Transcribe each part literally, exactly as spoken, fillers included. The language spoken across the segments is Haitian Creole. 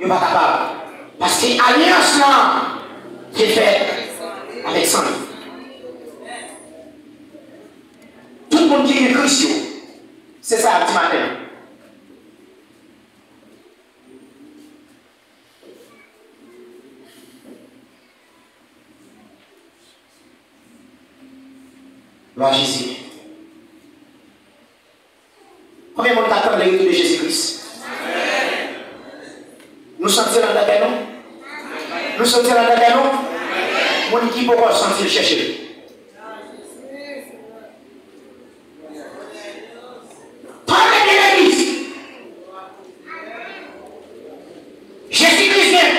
Yo pa kapab. Paske alyans lan te fèt avèk san li. Tout moun ki gen Kris yo, se sa y ap di maten an. Glwa a Jezi. Konbyen moun k ap tann le retou de Jezi Kris? Nou santi l anndan kè nou? Nou santi l anndan kè nou? Moun ki poko santi l, chèche l. Pale de legliz. Jezi Kris gen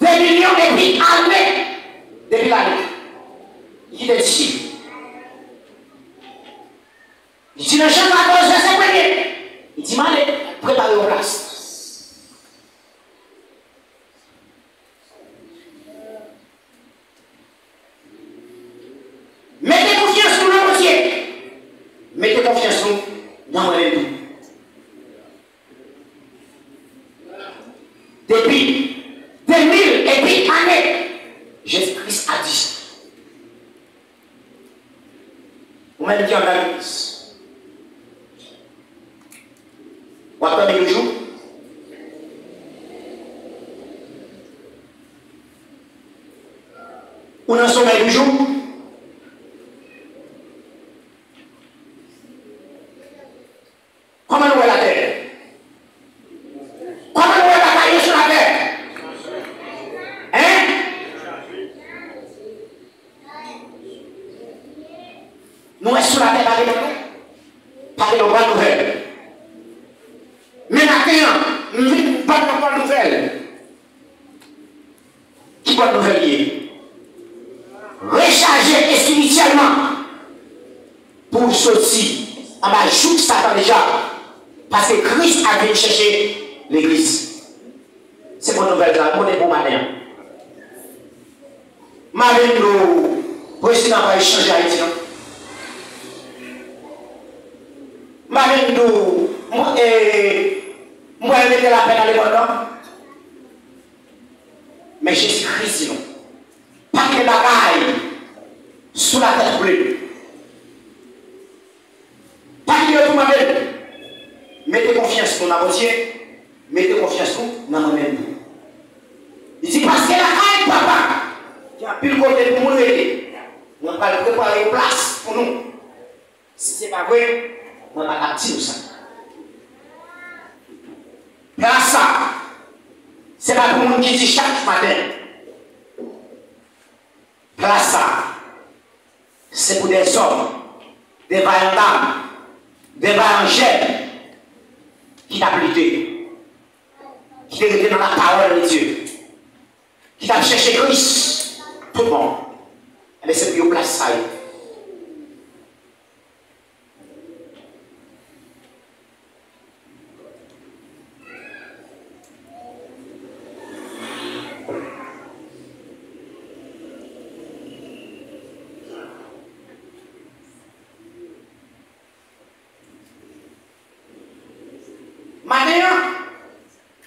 de milyon epi ane depi l ale. Li kite disip. Li di nan Jan katòz, vèsè premye, li di, "M ale prepare yon plas." Mete konfyans nou nan Bondye. Mete konfyans nou nan mwen menm tou. Depi de mil epi ane, Jezi Kris ap di sa. Ou menm ki anndan legliz, w ap dòmi toujou? Ou nan somèy toujou? Kòman nou wè latè? Kòman nou wè bagay yo sou latè? Hein? Nou wè sou latè pa gen lòt, pa gen lòt bòn nouvèl. Men maten an, m vin ban nou bòn nouvèl. Ki bòn nouvèl li ye? Rechaje espirityèlman pou w soti anba jouk Satan deja, paske Kris ap vin chèche legliz. Se bòn nouvèl sa m pote pou w maten an. M pa vin di w prezidan pral chanje Ayiti, non. M pa vin di w, m, e, m pral mete lapè nan lemond, non. Men Jezi Kris di nou, pa kite bagay sou latè twouble nou. Pa kite yo toumante nou. Mete konfyans nou nan Bondye, mete konfyans nou nan mwen menm tou. Li di, "Paske lakay Papa, gen anpil kote pou moun rete. Mwen pral prepare yon plas pou nou." Si se pa vre, mwen pa t ap di nou sa. Plas sa, se pa pou moun ki di chak maten. Plas sa, se pou dèzòm, de vayan dam, de vayan jèn ki t ap lite, ki te rete nan la parole de Dieu, ki t ap chèche Kris tout bon. Ebyen, se pou yo plas sa yo. Maten an,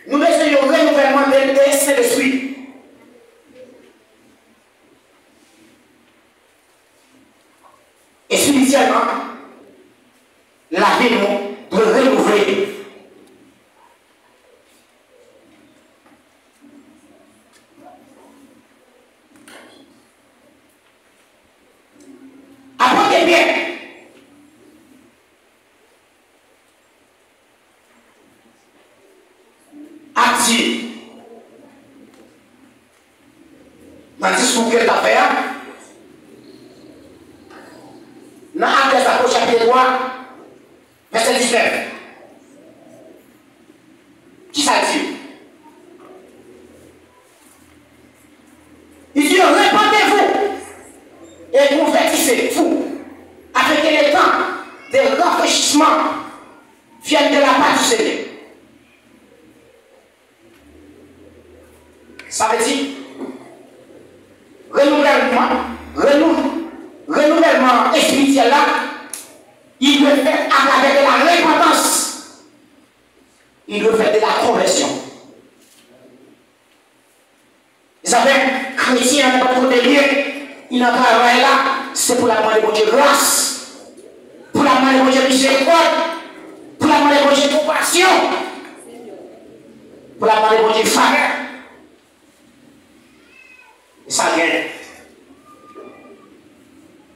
nou bezwen yon renouvèlman de, de Sentespri. Espirityèlman, lavi nou dwe renouvle. Apot Pyè ap di, nan diskou ke l t ap fè a, nan Aktè Apot chapit twa, vèsè diznèf, kisa l di? Il dit, repentez-vous et convertissez-vous, afin que le temps de rafraîchissement vienne de la part du Seigneur. Sa vle di, renouvèlman, renou, renouvèlman espirityèl la, il peut faire à travers de la repentance. Il doit faire de la conversion. Sa fè, kretyen an, nenpòt kote l ye, li nan travay la, se pou l ap mande Bondye gras, pou l ap mande Bondye mizerikòd, pou l ap mande Bondye konpasyon, pou l ap mande Bondye favè. E sa gen.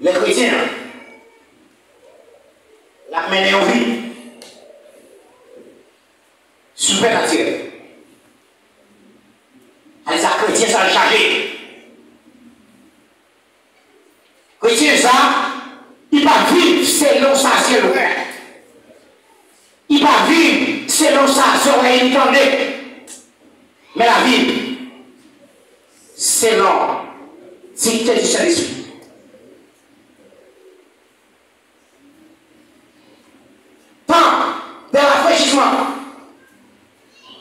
Lè kretyen an, l ap mennen yon vi sipènatirèl. Sa vle di sa, kretyen sa l chaje. Kretyen sa, li pa viv selon sa zye l wè. Li pa viv selon sa zòrèy li tande. Men l ap viv selon dikte di Sentespri. Tan de rafrechisman,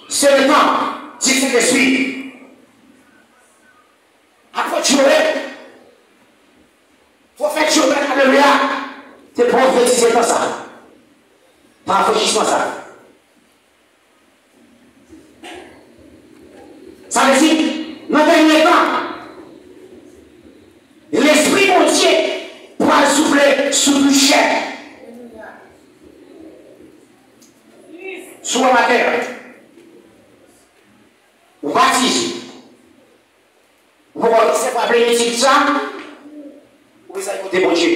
se le tan di Sentespri. Apot Jowèl, pwofèt Jowèl, alelouya, te pwofetize tan sa, tan rafrechisman sa. Sa vle di, nan dènye tan, Lespri Bondye pral soufle sou tout chè. Si w an maten, ou batize, ou poko resevwa plenitid sa, ou bezwen koute Bondye.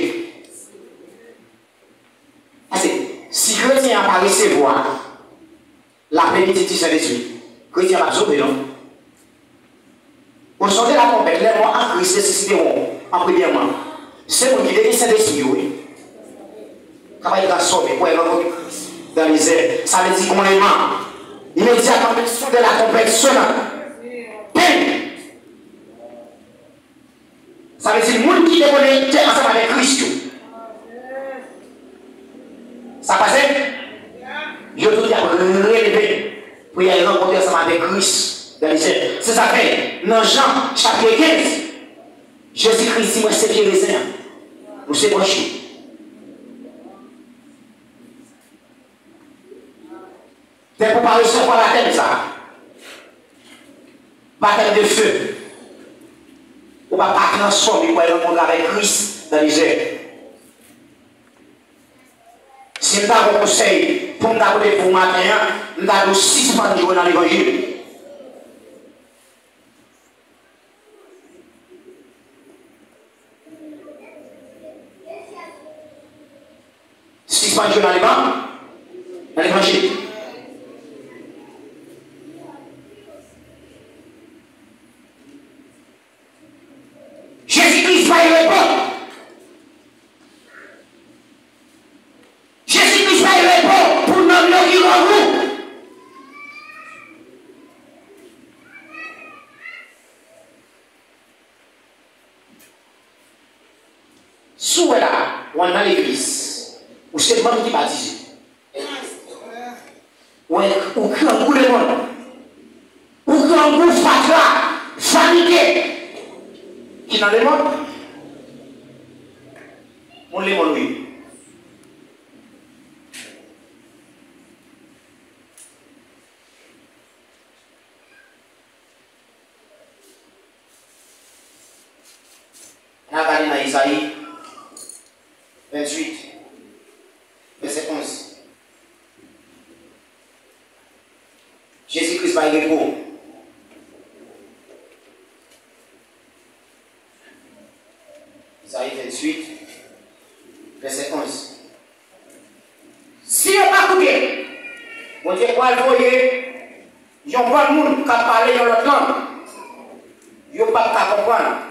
Paske si kretyen an pa resevwa la plenitid di Sentespri, kretyen an p ap sove non. Au son de la trompette, les morts en Christ ressusciteront en premièrement. Se moun ki te gen Sentespri yo, wi, k ap al transfòme pou al rankontre Kris dans les airs. Sa vle di gon lèman. Imedyatman le son de la trompette sonna. Peng! Sa vle di moun ki te konekte ansanm avèk Kris yo. Sa pase? Yo tout y ap releve pou y al rankontre ansanm avèk Kris dans les airs. Se sa k fè nan Jan chapit kenz, Jezi Kris di, mwen se pye rezen an. Nou se branch yo. Dèke ou pa resevwa batèm sa, batèm de fe, ou pa ka transfòme pou al rankontre avèk Kris dans les airs. Si m ta gen yon konsèy pou m ta pote pou w maten an, m ta di w sispann jwe nan levanjil. Sispann jwe nan levan-, nan levanjil. Jezi Kris bay repo. Jezi Kris bay repo pou nanm yo ki rog ou. Si w wè la, w al nan legliz, ou se manm ki batize. Ou wè, ou grangou lemonn. Ou grangou fatra, vanite ki nan lemonn. Moun lemonn ou ye. N a gade nan Izayi venntuit, vèsè onz. Jezi Kris bay repo. Izayi venntuit, vèsè onz. Si yo pa koute, Bondye pral voye yon bann moun k ap pale yon lòt lang. Yo p ap ka konprann.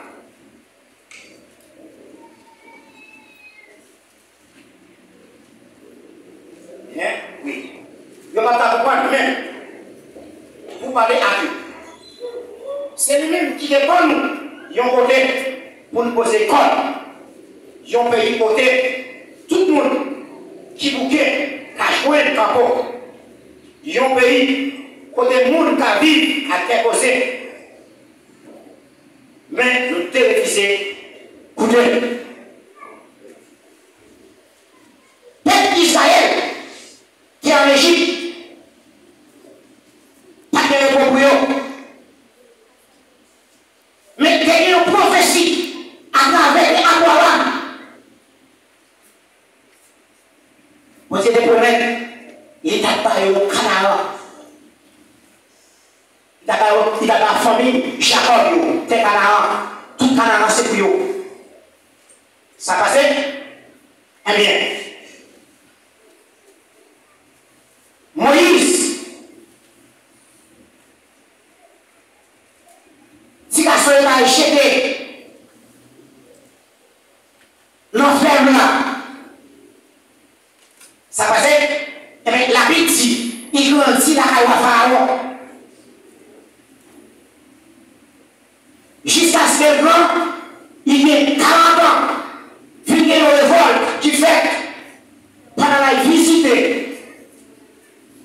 Hein? Wi. Yo p ap ka konprann, men pou pale ak yo. Se li menm ki te ban nou yon kote pou n poze kò n. Yon peyi kote tout moun ki bouke ka jwenn kanpo. Yon peyi kote moun ka viv ak kè poze. Men nou te refize koute l. Pèp Izrayèl te an Ejip. Bondye te pwomèt, li t ap ba yo Kanaran. Li t ap ba yo, li t ap ba fanmi Jakòb yo, tè Kanaran. Tout Kanaran se pou yo. Sa pase? Ebyen, Moyiz, ti gason yo t al jete nan fèv la. Sa pase? Ebyen, Labib di, li grandi lakay wa Farawon. Jiskaske gran, li gen karant an, vin gen yon revòlt ki fèt pandan l al vizite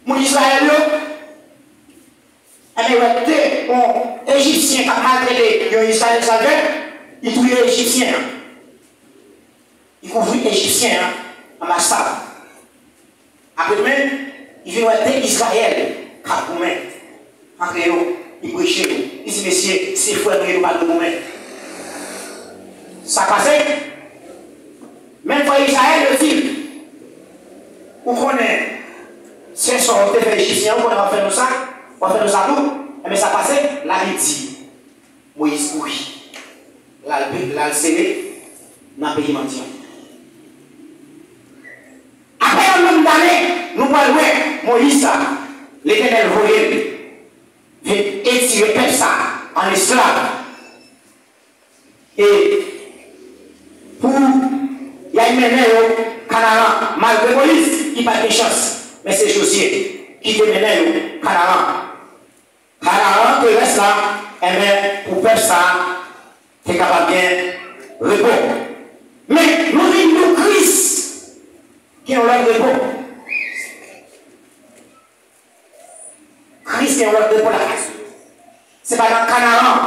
moun Izrayèl yo. Ebyen, wè, te yon Ejipsyen k ap maltrete yon Izrayèl, sa l fè, li touye Ejipsyen an. Li kouvri Ejipsyen an anba sab. Apre demen, li vin wè de Izrayèl k ap goumen antre yo, li preche yo. Li di, "Mesye, se frè nou ye, nou pa dwe goumen." Sa pase? Menm frè Izrayèl yo di l, "Ou konnen, se sa w te fè Ejipsyen an, ou konnen w ap fè nou sa, w ap fè nou sa tou." Ebyen, sa pase, Labib di, Moyiz kouri. L al pe-, l al sere nan peyi mandyan. Apre yon nonb dane, nou pral wè Moyiz sa, Letènèl voye l vin etire pèp sa an esklav. E pou y al mennen yo Kanaran, malgre Moyiz, li pa t gen chans, men se Jozye ki te mennen yo Kanaran. Kanaran terès la, enben, pou pèp sa a te kapab gen repo. Men, nou vin nou Kris gen yon lòt repo. Kris gen yon lòt repo lakay li. Se pa nan Kanaran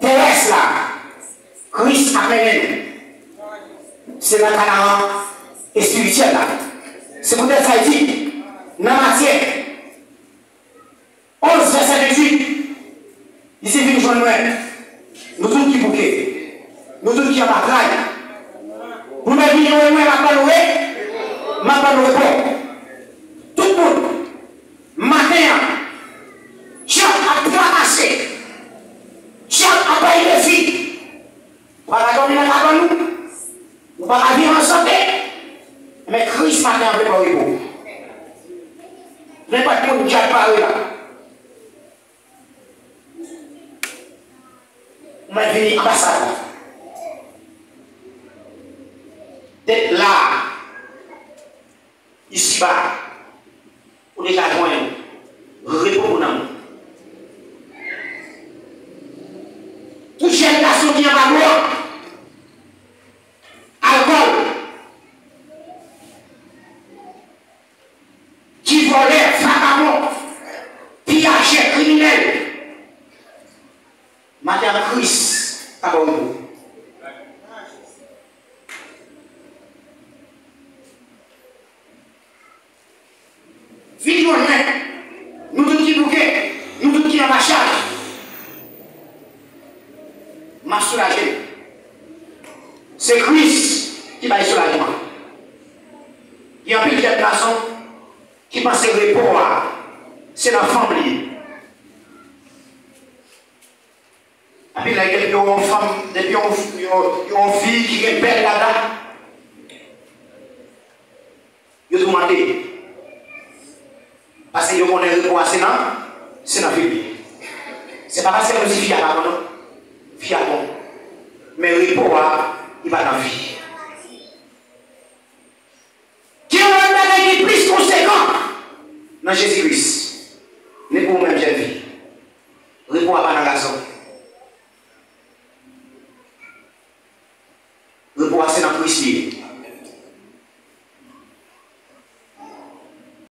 terès la Kris ap mennen nou. Se nan Kanaran espirityèl la. Se poutèt sa l di, nan Matye onz, vèsè venntuit, li di, "Vin jwenn mwen, nou tout ki bouke, nou tout ki anba tray. Pou nou vini wè mwen, m ap ban nou re-, m ap ban nou repo." Tout moun, maten an, dyab ap trakase, dyab ap bay defi. Ou pa ka dòmi nan kabann ou. Ou pa ka viv an sante. Men Kris maten an vle ba w repo. Nenpòt moun dyab pare la. Ou mèt vini anbasad la. Tèt la. Isiba, ou deja jwenn repo pou nanm ou. Tout jèn gason ki anba dwòg, alkòl, ki vòlè, vakabon, piyajè, kriminèl, maten an Kris ka ba w repo. Vin jwenn mwen, nou tout ki bouke, nou tout ki anba chaj. M ap soulaje nou. Se Kris ki bay soulajman. Gen anpil jèn gason ki panse repo a se nan fanm li ye. Anpil lè, depi yon fanm, depi yon, yon, yon fi ki gen bèl dada, yo toumante. Paske yo konnen repo a se nan, se nan fi li. Se pa paske nou di fi a pa bon, non. Fi a bon. Men repo a, li pa nan fi. Gen yon lòt bagay ki plis konsekan nan Jezi Kris. Ni pou ou menm jèn fi. Repo a pa nan gason.